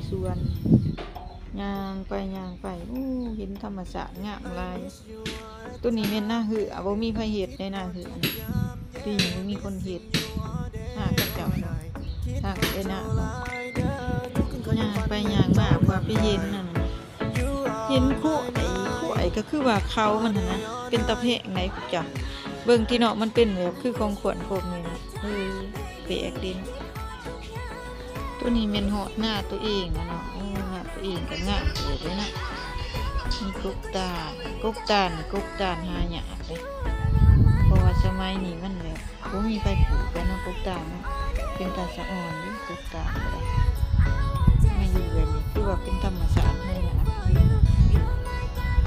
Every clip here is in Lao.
ສວນ ຍ່າງໄປຍ່າງໄປ ໂອ້ ເຫັນທຳມະຊາດງາມຫຼາຍ. ໂຕນີ້ແມ່ນນາເຮືອ ບໍ່ມີໃຜເຮັດໃດນາເຮືອ ປີນີ້ບໍ່ມີຄົນເຮັດ ຫາເຂົາເຈົ້າ ຫາໄປນາເນາະ. ຍ່າງໄປຍ່າງມາ ວ່າໄປເຫັນນັ້ນ ເຫັນຄວາຍ ຄວາຍກໍຄືວ່າເຂົາມັນຫັ້ນນະ ເປັນຕາແພງໃດພວກເຈົ້າ. ເບິ່ງຕິເນາະ ມັນເປັນແບບຄືຂອງຂວັນພວກນີ້ນະ ເອີ ແປກເດ້. ໂຕນີ້ແມ່ນຮອດນາໂຕເອງນະເນາະ ເອີ ນາໂຕເອງກໍງາມເຕີບເດ້ເນາະ. ມີກົກຕານ ກົກຕານ ກົກຕານຫາຍາກເດ້ ເພາະວ່າສະໄໝນີ້ມັນແບບ ບໍ່ມີໃຜປູກແລ້ວເນາະ ກົກຕານເນາະ. ເປັນຕາສະອອນເດ້ ກົກຕານກໍໄດ້ ມາຢູ່ແບບນີ້ ຄືວ່າເປັນທຳມະຊາດເລີຍນະ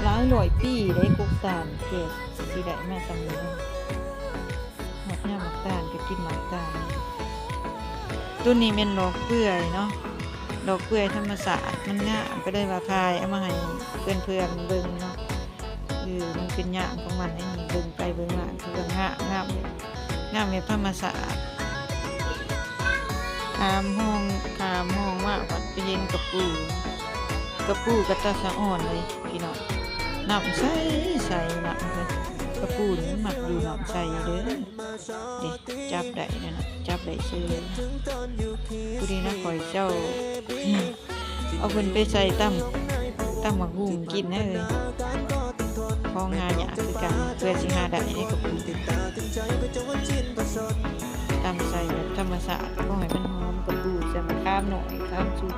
ຫຼາຍຮ້ອຍປີເດ້ ກົກຕານ ເພື່ອຊິໄດ້ມາສ່ຳນີ້ເນາະ. ຮອດຍາມໝາກຕານກໍກິນໝາກຕານ. ໂຕນີ້ແມ່ນດອກເປື່ອຍເນາະ ດອກເປື່ອຍທຳມະຊາດ ມັນງາມ ກໍເລີຍວ່າຖ່າຍເອົາມາໃຫ້ເພື່ອນໆເບິ່ງເນາະ. ເອີ ມັນເປັນຍາມຂອງມັນໃດ໋ ເບິ່ງໄປເບິ່ງມາຄືວ່າງາມ ງາມ ງາມແບບທຳມະຊາດ. ຂ້າມຮ່ອງ ຂ້າມຮ່ອງມາ ບັດໄປເຫັນກະປູ ກະປູກໍຕາສະອອນເລີຍພີ່ນ້ອງ ນ້ຳໃສໆ ນ້ຳເພິ່ນ ກະປູນີ້ມັນມັກຢູ່ນ້ຳໃສເດີ. ເດ້ ຈັບໄດ້ແລ້ວນະ ຈັບໄດ້ເຊີຍ. ຜູ້ນີ້ນະ ຂ້ອຍເຈົ້າ ເອົາເພິ່ນໄປໃສ່ຕຳ ຕຳໝາກຫຸ່ງກິນເດີ ຂອງຫາຍາກຄືກັນ ເພື່ອຊິຫາໄດ້ໃນກະປູ ຕຳໃສ່ແບບທຳມະຊາດ ພໍໃຫ້ມັນຫອມ ກະປູໃສ່ໝາກຂາມໜ້ອຍ ຂາມສຸກ